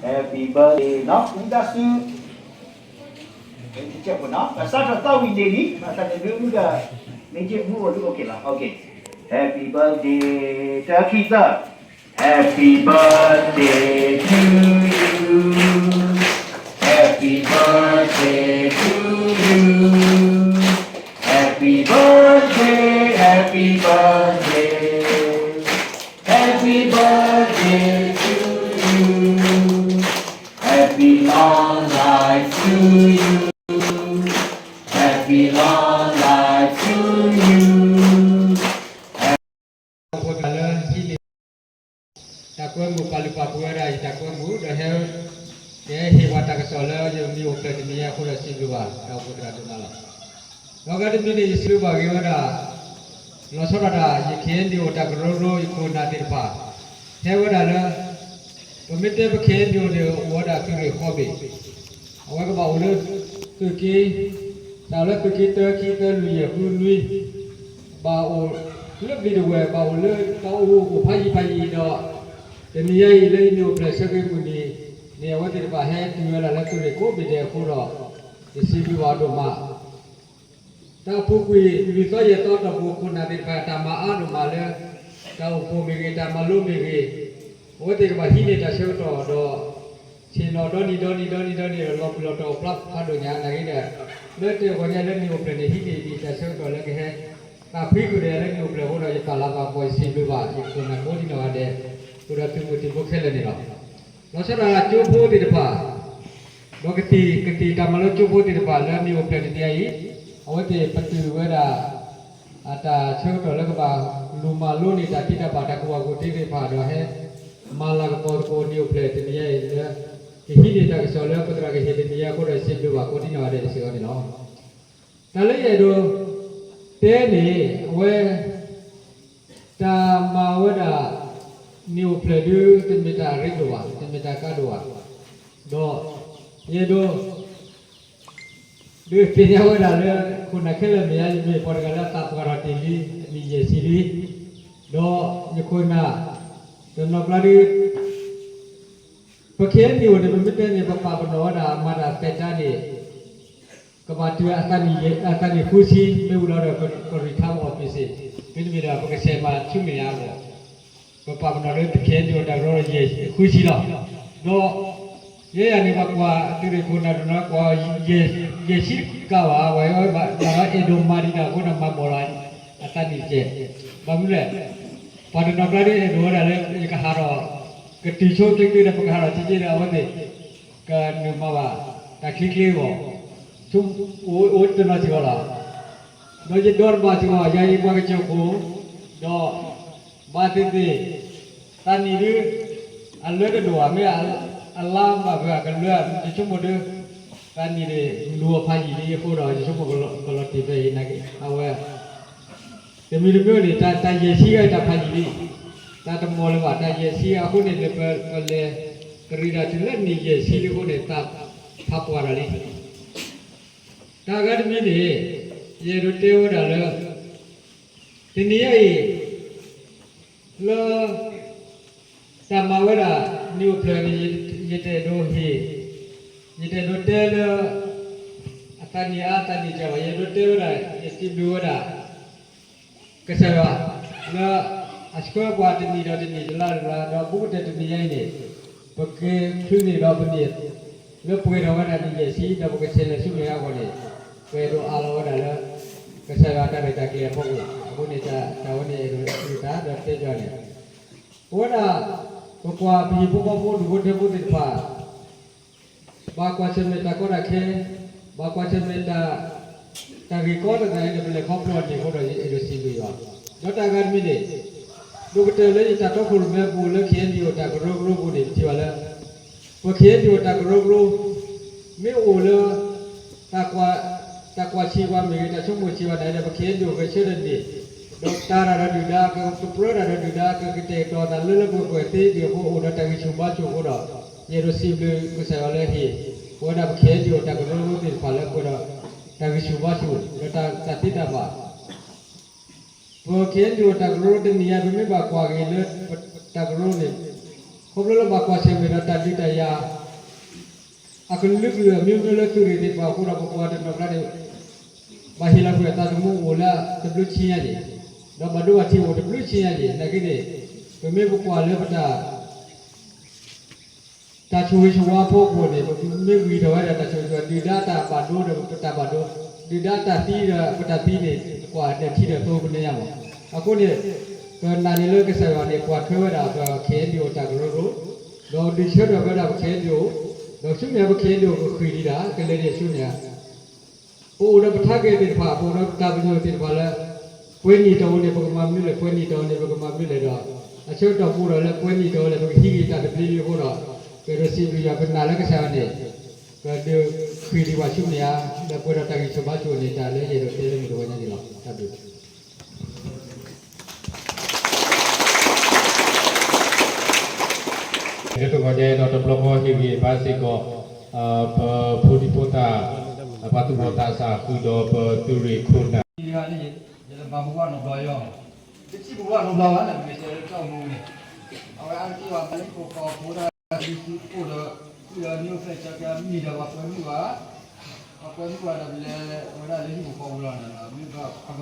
Happy birthday နီၤ ဝံသးစူၤ ကစးထီၣ်သီဝံၤန့ၣ်လံ ဘၣ်ဆၣ်န့ၣ်ဒုးမုၢ်ဒီး မ့ၢ်က့မူအိၣ်ဒုး OK လီၤ OK. Happy birthday တၢ ခံ သၢ Happy birthday to you. Happy birthday to you. Happy birthday, happy birthday. Happy birthday to you. Happy long life to you. Happy long life to you. ဖိတဂၤလၢဟံးန့ၢ် တၢ်ကွဲမုာ် ပာ်လုၢ်ပာ်ပှ့ၤဝဲဒၣ်ယတၢ်ကွဲမုာ် ဒီးဟဲ ကဟဲဟ့ၣ်ပှၤတၢ်ကစီၣ်လၢယမံၤအိၣ်ဖျဲၣ်တနံၤညါအဃိဒီး စံးဘျုးဘၣ် တၢ်အိၣ်ဖှိၣ်သရၣ်ဒိၣ်မးလီၤ. ဒီးအဂၤတမံၤန့ၣ် ယစံးဘျုးဘၣ်ဂ့ၤဝဲဒၣ် လီၤဆီဒၣ်တၢ် ယ ခ့ၣ်အဲၣ်ယူၣ် တၢ်ကရၢကရိ ယခိၣ်နၢ်သ့ၣ်တဖၣ် ဟဲဝဲဒၣ်လၢ ပမ့ၢ်တဲပ ခ့ၣ်အဲၣ်ယူၣ် န့ၣ် အိၣ်ဝဲဒၣ်သုးရ့ၣ်ဃီဘ့ၣ် အဝဲကဘၣ်အိၣ်လၢ သုးက့ တၢ်လၢသုးက့ တၢ ခံ သၢ လွံၢ် ယဲၢ် ဃု နွံ ဘၣ်အိၣ်လၢဘျံးတဝဲၢ် ဘၣ်အိၣ်လၢတၢ်အိၣ်ဖးယံၤဖးယံၤဒီး တနံၤညါအံၤလၢယမံၤအိၣ်ဖျဲၣ်ဆၢက့ၤမုၢ်နံၤန့ၣ် အဝဲသ့ၣ်တဖၣ်ဟဲတုၤဝဲဒၣ်လၢသုးရ့ၣ်ကိးဘ့ၣ်ဒဲးအဃိဒီး ယစံးဘျုးဘၣ်ဒိၣ်မး တၢ်အပူၤကွံာ် လွံၢ်သီယဲၢ်သီတီၢ်ပူၤ ခိၣ်နၢ်သ့ၣ်တဖၣ် တၢ်မၤအါဒိၣ်မးလၢ တၢ်အိၣ်ဖှိၣ်မ့ၢ်ဂ့ၤ တၢ်မၤလိမ့ၢ်ဂ့ၤ အဝဲသ့ၣ်ကဘၣ်ဟံးန့ၢ်တၢ်ဆၢကတီၢ်ဒီး ဆ့ၣ်နီၤဒီနံၤဒီနံၤဒီနံၤဒီနံၤဒီး လီၤဘှံးလီၤတီၤဖျါဖးဒိၣ်ညါနာ်က့ဒီး လၢတဂီၤညါလၢမံၤအိၣ်ဖျဲၣ်န့ၣ် ဟံးန့ၢ်ဒံးတၢ်ဆၢကတီၢ်လၢကဟဲ သးဖှံဃုာ်ဒီးလၢမံၤအိၣ်ဖျဲၣ်အဃိဒီး ယပာ်လၤပာ်ကပီၤ ယစံးဘျုးဘၣ် ယခိၣ်နၢ်ကိးဒံနီၢ်ဂၤဒဲး ဃုာ်ဒီးသုးမုၢ်သံၣ်ဘိခဲလၢာ်န့ၣ်လီၤ. လီၤဆီဒၣ်တၢ်ကၠိဖိသ့ၣ်တဖၣ် ဒီးကသံၣ် ကသံၣ်တၢ်မၤလိကၠိဖိသ့ၣ်တဖၣ် လၢမံၤအိၣ်ဖျဲၣ်တနံၤအံၤ အဝဲသ့ၣ်ပတုာ်ဝဲဒၣ် အတၢ်ဆၢကတီၢ်လၢကဘၣ်လူၤမၤလိန့ၢ်တၢ်သ့တၢ်ဘၣ် တၢ်ကူၣ်ဘၣ်ကူၣ်သ့သ့ၣ်တဖၣ်ဒီးဟဲ မၤလၤကပီၤသကိးမံၤအိၣ်ဖျဲၣ်တနံၤအံၤလၢ ကဟံးန့ၢ်တၢ်ကစီၣ်လၢပသရၣ်ကဟ့ၣ်တနံၤအံၤအဃိဒီး စံးဘျုးဘၣ်ကိးဒံနီၢ်ဂၤဒဲးတစဲးအီၤန့ၣ်လီၤ. တၢ်လၢယအဲၣ်ဒိးတဲန့ၣ် အဝဲ တၢ်မၤဝဲဒၣ် မံၤအိၣ်ဖျဲၣ်ဒု တမ့ၢ်တၢ်ရ့ဒိၣ်ဘၣ်, တမ့ၢ်တၢ်ကါဒိၣ်ဘၣ်, ဒီးယအဲၣ်ဒိး ဒုးသ့ၣ်ညါဝဲဒၣ်လၢ ခိၣ်နၢ်ခဲလၢာ်မ့ၢ်ယၤ ယမ့ၢ်ပှၤတဂၤလၢအသးပှၢ်ထီၣ်တ့ၢ်လံ အနံၣ်ယဲၢ်ဆံလံ, ဒီးယခိၣ်နၢ် တနီၤကျါဒု ပခဲအံၤန့ၣ်အိၣ်န့ၣ် ပမ့ၢ်တဲန့ၣ် ပပာ်ပနီၣ်ဝဲဒၣ်အမၤတၢ်ပဲာ်တၢ်န့ၣ် ကဘၣ်တုၤအသးနံၣ်ဃုဆံ မ့ၢ်ဝံၤလီၤဒီး က retire office မ့တမ့ၢ်ဒီး ပကဆဲးမၤဆူမဲာ်ညါအဂီၢ် ပပာ်ပနီၣ်လၢပခဲအံၤန့ၣ်အိၣ်တၢ်ကရၢယဲၢ်ဃုဆံလီၤ. ဒီး ယဲယၤန့ၣ် ပှၤကွၢ်သုးရ့ၣ်ခိၣ်နၢ်တနီၤကွၢ် ယဲၢ်ဆံကါဘၣ် ဝဲဘၣ်ဒီးအဲၣ်ဒိးမၤဒံးတၢ်အဃိန့ၣ် မၤဘီၣ်လီၤအသးနံၣ်တကဲး, ဘၣ်မနုၤလဲၣ် ပှၤတနီၤကျါဒ်အဲၣ်ဒိးဝဲဒၣ်လၢ ယကဟးထီၣ် ကတုၤဆိချ့ချ့ဒီး ပကဟးထီၣ်ချ့ချ့ဒီး အဝဲသ့ၣ် ကနုာ်မၤဘၣ် တၢ်ချ့ချ့အဂီၢ် အိၣ်တနီၤစ့ၢ်ကီးလီၤ. ဒီးယဒီတဘၣ်စ့ၢ်ကီး ယၤအံၤပှၤကစၢၢ်ခိၣ် ဒီး ဘၣ်သ့ၣ်သ့ၣ် သးနံၣ်ဒု အလၢတဒိၣ်ဘၣ် မ့ၢ်အလါဘၣ်ဖဲအကလၢ ယဆိကမိၣ်ဒု သးနံၣ်န့ၣ် လူၤအီၤဖးယံာ်လံအဃိဒီး ယဆိကမိၣ်ကလီၤတံၢ်ဖဲအံၤနာ်က့ အဝဲ တမံၤတမံၤန့ၣ် တၢ်ယဲၢ်ဆံဂၤအံၤတၢ်ဖးယံာ်လံ, တၢ်တမီၢ်လၢၤဘၣ် တၢ်ယဲၢ်ဆံဂၤအဃိန့ၣ် လၢပလဲၤ ကရံၣ်တၢ်တုၤလၢနံၣ်ယဲၢ်ဆံလံအဃိန့ၣ် သးဖးပှၢ်တၢ်လံ. တၢ်ဂၤတမံၤန့ၣ် ယအဲၣ်ဒိးတဲဝဲဒၣ်လၢ တနံၤအံၤ လၢ တၢ်မၤဝဲဒၣ် မံၤအိၣ်ဖျဲၣ်န့ၣ် ယတအဲၣ်ဒိးဟ့ၣ် ယတအဲၣ်ဒိးတဲလၢ အသးနံၣ်အါ အသးနံၣ်ကဲဘၣ် ယအဲၣ်ဒိးတဲဝဲဒၣ် ယစံးဘျုးဝဲဒၣ် ကစၢ်ယွၤ လၢ အဆှၢပှၤတနံၤဒီးတနံၤ တလါဒီးတလါ ဒီးဘူးကတၢၢ်တနံၤညါအံၤန့ၣ် ပက့ၤချုးန့ၢ်ဒီးပန့ၢ် လၢပှဲၤထီၣ်ဝဲဒၣ်နံၣ်ယဲၢ်ဆံ ဒီးပကဆဲးလဲၤဆူမဲာ်ညါအဂီၢ်န့ၣ် ပအဲၣ်ဒိးအးလီၤဝဲဒၣ်လၢ ကစၢ်ယွၤတၢ်ရဲၣ်တၢ်ကျဲၤအဖီခိၣ် အဃိန့ၣ် တၢ်ဝဲန့ၣ်အဲၣ်ဒိးအုၣ်သးဒီးတဲပၠးန့ၣ် ပဝဲဒၣ် ပကွၢ်ပဟံၣ်ဖိဃီဖိဒူၣ်ဖိထၢဖိသ့ၣ်တဖၣ် ဘၣ်ကွၢ်ဆၢၣ်မဲာ်တၢ်ကီတၢ်ခဲ, ဘၣ်ကွၢ်ဆၢၣ်မဲာ်တၢ် တၢ်ဂ့ၢ်ကီသ့ၣ်တဖၣ်န့ၣ် ပလဲၤခီဖျိအီၤန့ၣ်အဃိဒီး ယအဲၣ်ဒိးစံးဘျုးယွၤ, ဒီးတၢ်ဂၤတမံၤန့ၣ် ဒိၣ်ကတၢၢ်လၢယတၢ်တီခိၣ်ရိၣ်မဲပူၤလၢ ခ့ၣ်အဲၣ်ယူၣ် တၢ်ကရၢကရိပူၤန့ၣ် ပထံၣ်ဘၣ်လၢ ပခ့ၣ်အဲၣ်ယူၣ် တၢ်ကရၢကရိ မ့ၢ်အိၣ်လၢ တၢ်ကွၢ်ဆံးပှၤမ့ၢ်ဂ့ၤ တၢ်ဆိကမိၣ်ဆံးပှၤန့ၣ်ဒီး ပခ့ၣ်အဲၣ်ယူၣ် ဂဲၤဆၢထၢၣ်န့ၣ် ဒီးတၢ်တၢ်ဒီးဒုၣ်ဒါ ကပြၢတၢ်ဒီးဒုၣ်ဒါ ကကတဲာ်ကတီၤသးလၢလၢပှဲၤပှဲၤသ့ဒ်အဃိ အိၣ်ဒီးတၢ်ဂံၢ်ဆူၣ်ဘါဆူၣ်အဃိဒီး ယအဲၣ်ဒိးစံးဘျုးကစၢ်ယွၤလၢဟ့ၣ် ပဝဲဒၣ်ပခ့ၣ်အဲၣ်ယူၣ် တၢ်ကရၢကရိသ့ၣ်တဖၣ်လၢပှဲၤဒီး တၢ်ဂံၢ်ဆူၣ်ဘါဆူၣ် ဒီးတၢ်သ့တၢ်ဘၣ် ပခ့ၣ်အဲၣ်ယူၣ် တၢ်ကရၢကရိတနံၤညါ ပမ့ၢ်ဘၣ်ကွၢ်က့ၤလၢ တၢ်ကရၢန့ၣ် ခီဖျိလၢဘၣ်ကွၢ်ဆၢၣ်မဲာ်ဒီးတၢ်ဒုးတၢ်ယၤ အကလုာ်ကလုာ်အမျိုးမျိုးလၢသုးရ့ၣ်သ့ၣ်တဖၣ်အဃိဒီး ပပှၤတနီၤကျါန့ၣ် ဘၣ်ဟ့ၣ်လီၤကွံာ်အသးသမူအိၣ်လၢတဘျုးဆံညါက့ၤ, ဒီးဘၣ်ဒိဘၣ်ထံးအိၣ်တဘျုးဆံညါက့ၤ, နာ်က့န့ၣ် ပမ့ၢ်ပကွၢ်လၢပတၢ် တၢ်ဆိၣ်ဂ့ၤဆိၣ်ဝါအဖီခိၣ်န့ၣ် ပမ့ၢ်ဂံၢ်ထီၣ်ဝဲဒၣ်တၢ်ဆိၣ်ဂ့ၤဆိၣ်ဝါ ဒုၣ်ဒါတၢ်ဘၣ်ဒိဒီးပတၢ်ဘၣ်ဒိ, ဒုၣ်ဒါတၢ်သံဒီးပတၢ်သံန့ၣ် ပကွၢ်ဒၢးထံဒီးသိပနံၤညါမး. အဃိန့ၣ် ပနာ်န့ၣ်လၢကစၢ်ယွၤန့ၣ် ကွၢ်ထွဲဝဲဒၣ်ပ ခ့ၣ်အဲၣ်ယူၣ်အိၣ် တၢ်ကရၢကရိ, ဒီးဒုးဆၢထၢၣ်ဝဲဒၣ်ပ ခ့ၣ်အဲၣ်ယူၣ်အိၣ်, ဒီးဆူမဲာ်ညါပ ခ့ၣ်အဲၣ်ယူၣ်အိၣ် ကဃ့ၢ်ဒံးတၢ် ကလဲၤဒံးဆူမဲာ်ညါ ပအိၣ်ဒီးပထါက့ၤသ့ၣ်တဖၣ် ပအိၣ်ဒီးပတၢ်ပညိၣ်သ့ၣ်တဖၣ်လၢ ပှဲၤနံၣ်တီၢ်န့ၣ် ပကမၤမနုၤလဲၣ်, ပှဲၤနံၣ်တီၢ်န့ၣ် ပကမၤမနုၤလဲၣ်ဒီး အဆၢကတီၢ်ပူၤဒီးလၢပှဲၤနံၣ်တီၢ်လဲၣ် ပကဟံးက့ၤတၢ်သဘျ့လံအဃိဒီး ပအဲၣ်ဒိးစံးဘျုးယွၤ ပနာ်လၢကစၢ်ယွၤန့ၣ် ကဒုးဃ့ၢ်ဒံးပှၤဆူမဲာ်ညါ လၢပှဲၤဒီးတၢ်ဂံၢ်ဆူၣ်ဘါဆူၣ်န့ၣ် တၢ်လၢယအဲၣ်ဒိးတဲလၢမုၢ်တဝါညါန့ၣ်လီၤ. တၢ်ဘျုး လၢတဂီၤညါအံၤဒီးတဘျီဃီဟ့ၣ်ဂံၢ်ဘါစ့ၢ်ကီး ပဖိဒံဖိသၣ် ပှၤသူၣ်ဘီၣ်သးစၢ်ဃုာ်ဒီးပသုးရ့ၣ်ခိၣ်နၢ် ယတမၤဘူးဘၣ်နီတဘျီယီၤ, တထံၣ်ဘူးဘၣ်နီတဘျီဘၣ်န့ၣ် မ့ၢ်တဲလၢတၢ်အိၣ်မူန့ၣ်, အဝဲအါတက့ၢ်ဘၣ် ပှၤဟံၣ်ဖိဃီဖိဒၣ် ဒုးစုခိၣ်ဒီး ဃုာ်ဒီးနံၣ်အိၣ်ဖျဲၣ်ဆၢက့ၤအမံၤဒီးပှၤကွဲမုာ်ဘၣ်, ပှၤကွဲမုာ်ဘၣ်ဒီးပလဲၤဝဲဒၣ်လၢဟံၣ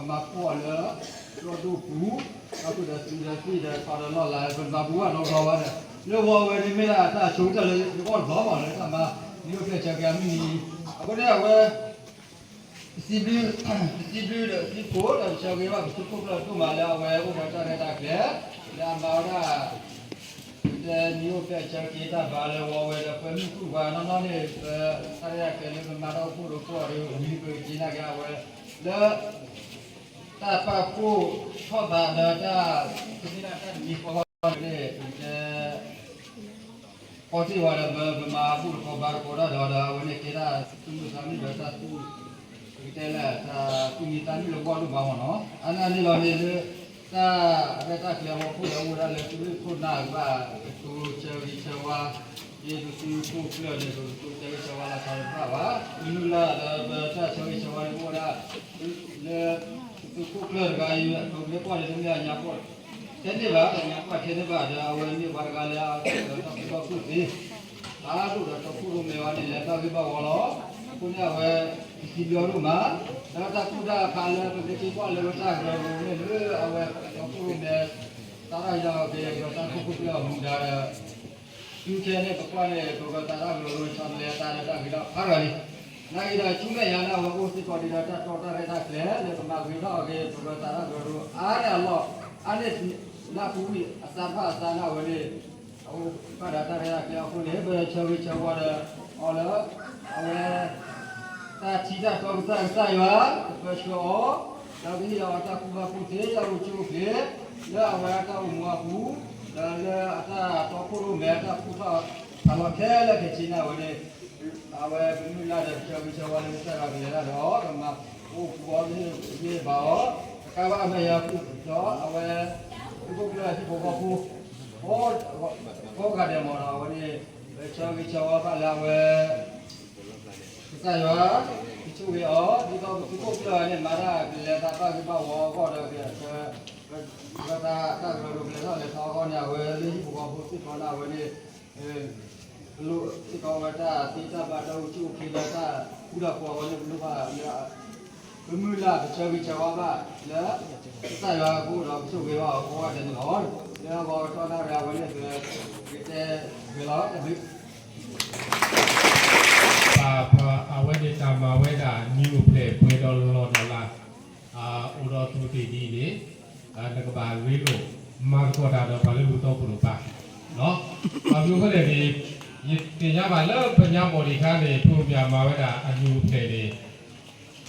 ်ပူၤဃီပူၤလီၤန့ၣ် မ့ၢ်ပကမၤဖှီၣ်အီၤလၢ ကျီဒိၣ်ပူၤ, ဒီးဃုာ်ဒီးစုဒီးသံဒီးထီဒီးလီၢ်လၤ ပမၤဘူးဘၣ်နီတဘျီဘၣ်ဒီး လၢဝီဝဲဒၣ်မ့ၢ်ဒၣ်တၢ်ဆိကတၢၢ်လၢယဂီၢ်တဘျီမးလၢတၢ်မၤ နံၣ်အိၣ်ဖျဲၣ်ဆၢက့ၤအမံၤန့ၣ် အဃိန့ၣ်အဝဲ ပစံးဘျုး, ပစံးဘျုးဒီးပစံးကိးဒီး ပဆၢဂ့ၤဘၣ်ပသုးခိၣ်ကျၢၢ်ဒိၣ်မးလၢအဝဲအိၣ်ဒီးတၢ်ရဲၣ်တၢ်ကျဲၤ လၢအမၤဝဲဒၣ် ပတဲနံၣ်အိၣ်ဖျဲၣ်ဆၢက့ၤတၢ်ဘါလၢဝီဝဲဒီးကွဲမုာ်ဃုာ်ပှၤနီၢ်နီၢ်န့ၣ် ပတၢ်ရဲၣ်တၢ်ကျဲၤလၢပမၤတၢ်အိၣ်ဖှိၣ်ရိဖှိၣ်အီၤဒီး ဝံၤပကက့ၤနာ်က့ၤအဝဲ လၢ တၢ်ပာ်ဖှိၣ်ထီၣ်ဘးဒီးတၢ် ကမ့ၢ်ဒၣ်တၢ်တမံၤဃီဃီန့ၣ် ပကတဲ ကီသ့ၣ်ဝဲဒီး ပမၤဘူၣ်တကိးဘါတကိးတၢ်ဒီး ဒီးအဝဲန့ၣ်ကဲဒၣ်သူၣ်မုာ်သးမုာ်ဒီးတၢ်သူၣ် ပကတဲလၢတၢ်သူၣ်မံသးမုာ်လၢပဂီၢ်ဒိၣ်မးမးနီၤ. အန့ၣ်န့ၣ်လီၤန့ၣ်လၢ တၢ်ရဲၣ်တၢ်ကျဲၤအဖီခိၣ်ဒီးအိၣ်ဝဲဒၣ်လၢသုးခိၣ်နၢ်ဘၣ် ကတိၤဆၢဂ့ၤဆၢဝါ ဒ်ပသုးခိၣ်ကျၢၢ်န့ၣ် ပကတိၤဆၢဂ့ၤဆၢဝါလီၤဆီတဖၣ်ဘၣ်. မုၢ်လၢ်ဒီးပတၢ်ဆၢဂ့ၤဆၢဝါန့ၣ်အိၣ်ဝဲဒၣ် လၢ ပသုးခိၣ်ကျၢၢ်တဂၤအံၤ အကျိၤမ့ၢ်ကွၢ်န့ၣ် တမ့ၢ်အညါပှၢ် ထဲန့ၣ်ဘၣ် တညါပှၢ်ထဲန့ၣ်ဘၣ်ဒီး အဝဲမ့ၢ်ပှၤတဂၤလၢအတၢ်ကူၣ်ဘၣ်ကူၣ်သ့ အါဒိၣ်ဒီးတၢ်ကူၣ်ရိၣ်မဲဝဲန့ၣ် လၢတၢ်ဂ့ၢ်ဘၣ်ဝီလီၤ. အဃိန့ၣ်အဝဲ ပစံးဘျုးအီၤဒိၣ်မး လၢတၢ်ကူၣ်တၢ်ဖးလၢပမ့ၢ်က့ၤကွၢ်လၢပတၢ်ကရၢကရိန့ၣ် လၢအဝဲတၢ်ကူၣ်ရိၣ်မဲ သရၣ်ယီၤက့ၤဒီးတၢ်ကူၣ်ကပျၢၢ်အမူဒါဒီး တုၤခဲန့ၣ် ပကွၢ်န့ၣ် ပကသးတၢ်ကရၢကရိဆီတလဲအတၢ်လၢတၢ်ဂ့ၤလီၤဖးဂၤလံ. နာ်က့ဒီးဆူမဲာ်ညါန့ၣ် အဝဲအိၣ်စ့ၢ်ကီးဒံးဒီးတၢ်တီတၢ်ရဲၣ်တၢ်ကျဲၤ လၢကမၤဂ့ၤထီၣ်အဂ့ၢ် ပကသးတၢ်ကရၢကရိအါန့ၢ်အလီၢ် အါန့ၢ်လၢအပူၤကွံာ်အသးတဖၣ်အသးန့ၣ် အဝဲန့ၣ် အအိၣ်ဘၣ်ဒီးတၢ်ရဲၣ်တၢ်ကျဲၤအဃိန့ၣ် ပဆၢဂ့ၤဆၢဝါဒီးအီၤလၢ အဝဲ တၢ်ထံတၢ်တီကစၢ်ကစၢ်ယွၤ ကပၢဆှၢအီၤ ဒီးကဟ့ၣ်အီၤတၢ်ကူၣ်ဘၣ်ကူၣ်သ့ တၢ်အိၣ်ဆူၣ်အိၣ်ချ့ လၢအဝဲအတၢ်အိၣ်မူအပူၤ ဒီးလၢအတၢ်တီခိၣ်ရိၣ်မဲအတၢ်ကူၣ်ထီၣ်ဖးလီၤခဲလၢာ်ခဲဆ့န့ၣ် အဝဲန့ၣ် အဝဲပမုၢ်လၢ်ဒီးပဆၢဂ့ၤဆၢဝါလၢကစၢ်ယွၤကလဲၤတၢ်ဒီးအီၤ ကမၤအိၣ်ဃူအီၤ ကဟ့ၣ်ဂံၢ်ဟ့ၣ်ဘါအီၤ တကးဘၣ်အမဲာ်ညါပူၤဒီး အဝဲ သုးခိၣ်ကျၢၢ်ဟံၣ်ဖိဃီဖိ ကိးဂၤဒဲးမ့ၢ်ဒီး အဝဲန့ၣ် ပဆၢဂ့ၤဆၢဝါဘၣ်လၢအဝဲ ကစၢ်ယွၤ ကဆိၣ်ဂ့ၤအီၤ ဒ်သိးပသုးခိၣ်ကျၢၢ်န့ၣ် မၤတၢ်ကလဲၤတၢ်ဘၣ်ဂ့ၤဘၣ်ဝီအဂီၢ်ဒီး ပဝဲတၢ်ကရၢကရိကလဲၤထီၣ်လဲၤထီအဂီၢ်န့ၣ် အဝဲလၢဟံၣ်ဖိဃီဖိစ့ၢ်ကီးန့ၣ် အဝဲန့ၣ် ပလိၣ်စ့ၢ်ကီးဝဲတၢ်သ့တၢ်ဘၣ်တၢ်အိၣ်ဆူၣ်အိၣ်ချ့လၢတၢ်ဃူတၢ်ဖိးအဂီၢ်န့ၣ် ပလိၣ်ဘၣ်လၢ ပမုၢ်လၢ်ပဆၢဂ့ၤဆၢဝါဘၣ်လၢ ကစၢ်ယွၤအဃိဒီး ပဆိၣ်ဂ့ၤဘၣ်အီၤကိးဂၤဒဲးန့ၣ်လီၤ. လၢအဂီၢ်ကတီၢ်နၣ်ရံၣ်အဝဲန့ၣ် ပကတဲဂ့ၤလီၤတဘျုး ပှၤအဝဲန့ၣ်တၢ်မၤဝဲဒၣ် နံၣ်အိၣ်ဖျဲၣ်ပှဲၤဒီးလီၢ်ဒီးလၤ အိၣ်ဒီးသူးသ့ၣ်ဒ်အံၤန့ၣ် နကဘၣ်ရ့လိာ်မၤသကိးတၢ်ဒီးပှၤလၢလူၤသီခိၣ်တကပၤ ဘၣ်မနုၤအဃိလဲၣ်န့ၣ် ယသ့ၣ်ညါဘၣ်လၢပညါဘီၣ်ဒံးအခါန့ၣ် ဖုမၠးမၤဝဲဒၣ်အနံၣ်အိၣ်ဖျဲၣ်န့ၣ်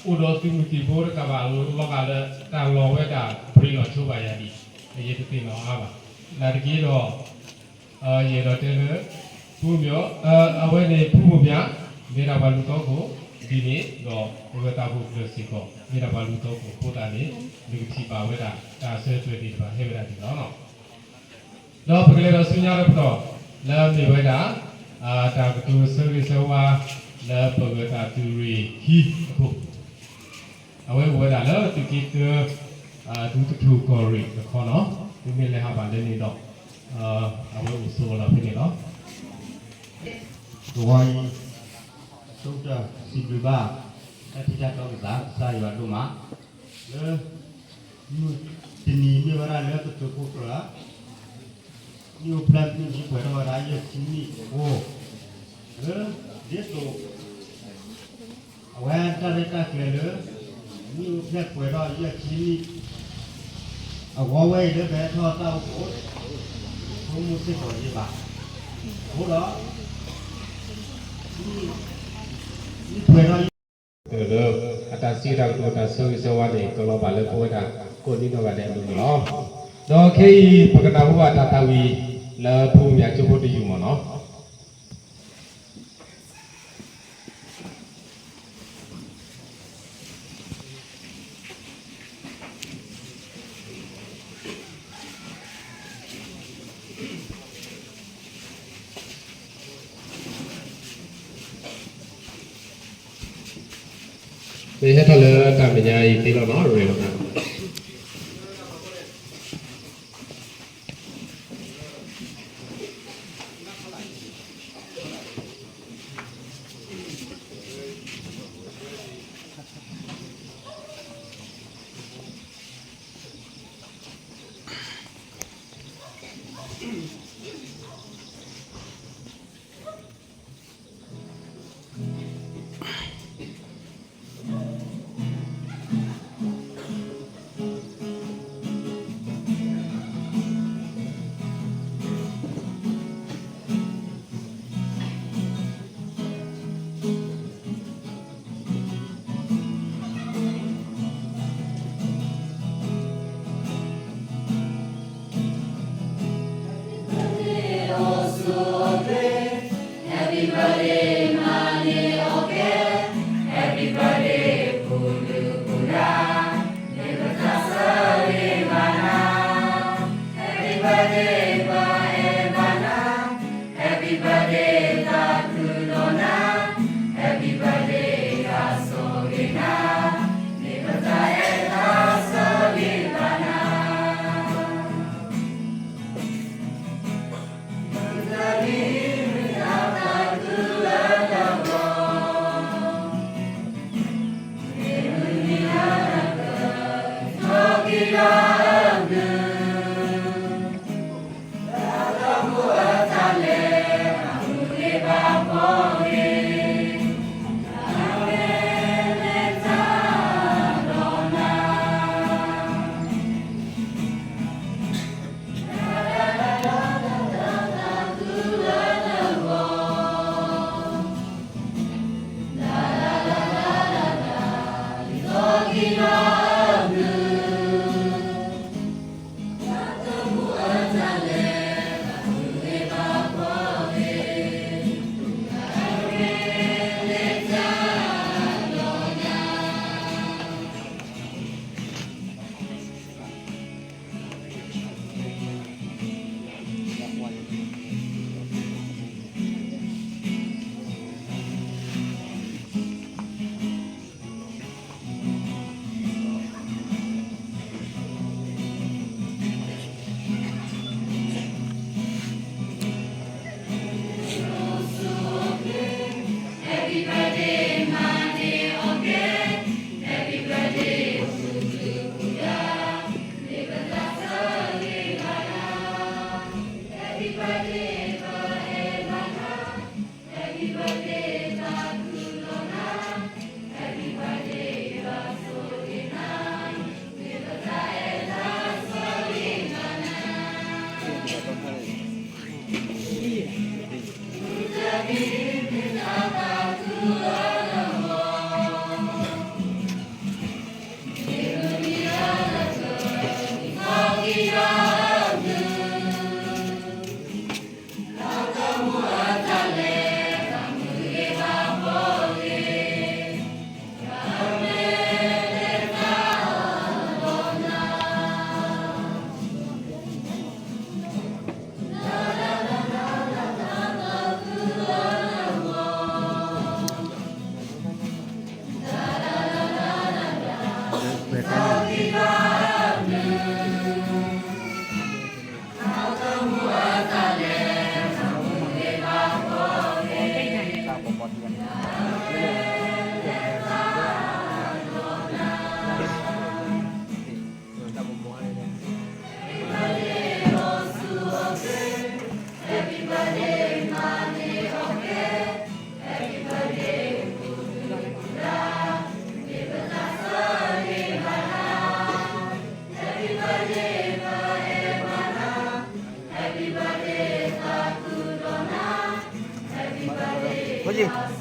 အိၣ်ဒီးသုးမုၢ်သံၣ်ဘိတကးဘၣ်လီၤဂာ်လၢ တၢ်လီၤဝဲဒၣ်ပြ့လီၤဆိဘၣ်ယၤဒံး ယတသ့ၣ်နီၣ်အါဘၣ်. နာ်သက့ဒီး ယအဲၣ်ဒိးတဲလၢ ဖုမၠး အဝဲန့ၣ်ဖုမၠး မ့ၢ်ဒၣ်ပှၤလူၤသီခိၣ်ဒ်န့ၣ်ဒီး ပဝဲသးဖိကျၢၢ်စ့ၢ်ကီး မ့ၢ်ဒၣ်ပှၤလူၤသီခိၣ်အဃိသတးန့ၣ် နကထံၣ်ဘၣ်ဝဲဒၣ်တၢ်ဆၢတဲာ်သ့ၣ်တဖၣ်ဟဲဝဲဒၣ်ဒ်န့ၣ်လီၤ. ဒီးပကလဲၤဒီးဆူညါတပတီၢ် လၢအမ့ၢ်ဝဲဒၣ် တၢ်ကတိၤဆၢဂ့ၤဆၢဝါ လၢပဂၢၢ်တၢ်သုးရ့ၣ်ခံအဃိ အဝဲအိၣ်ဝဲဒၣ်လၢသုးက့သၢ ဒူသထူၣ်ကီၢ်ရ့ၣ်တခီနီၤ သုမ့ၢ်လဲၤဟးဘၣ်လၢန့ၣ်ဒီး အဝဲအိၣ်ဆိးဝဲလီၤဖဲန့ၣ်လီၤ. တဝီအံၤ ဆိကတၢၢ်စံးဘျုးဘၣ် တၢ်ထံၣ်တၢ်တီကစၢ် ကစၢ်ယွၤဒိၣ်မး လၢ မုၢ်တနံၤမ့ၢ်ဝဲဒၣ်လၢပသုးခိၣ်ကျၢၢ် မ့ၣ်အူဖျၢၣ်မ့ၣ်အူပှဲၤထီၣ်ဝဲဒၣ်ယဲၢ်ဆံနံၣ်အဃိ လၢ ဒ်သိး အဝဲတၢ်ရဲၣ်တၢ်ကျဲၤလၢ မ့ၣ်အူဖျၢၣ်ပှဲၤထီၣ်ယဲၢ်ဆံနံၣ် အဂီၢ်ဝဲအံၤလၢပဟဲထီၣ်တၢ်အိၣ်ဖှိၣ် ဆိကမိၣ်စ့ၢ်ကီးယဲၢ်ဘၣ်. အဃိဒီး မ့ၣ်အူပှဲၤထီၣ်ယဲၢ် လၢ အတၢ်စံးတၢ်ကတိၤတၢ်ဆၢဂ့ၤဆၢဝါန့ၣ် ကလီၤဘၣ်လၢပဝဲဒၣ်ကိးဒံနီၢ်ဂၤဒဲးအလိၤန့ၣ်လီၤ. ဒီးခဲအံၤ ပကနၢ်ဟူဘၣ်တၢ်သးဝံၣ်လၢဖုမၠးကၠိဖိတယုၢ်မၢ်နီၤ. မ့ၢ်ဟဲထီၣ်လၢတၢ်မဲာ်ညါအံၤသ့လီၤနီၤ ရဲၣ်လီၤတၢ် Happy birthday, Mani Oke. Happy birthday, Pulu Pula. Happy birthday, Ba Ebana. Happy birthday, Takulona. Happy birthday, Kasolina. Happy birthday, Kasolina. တၢ်ဘျုး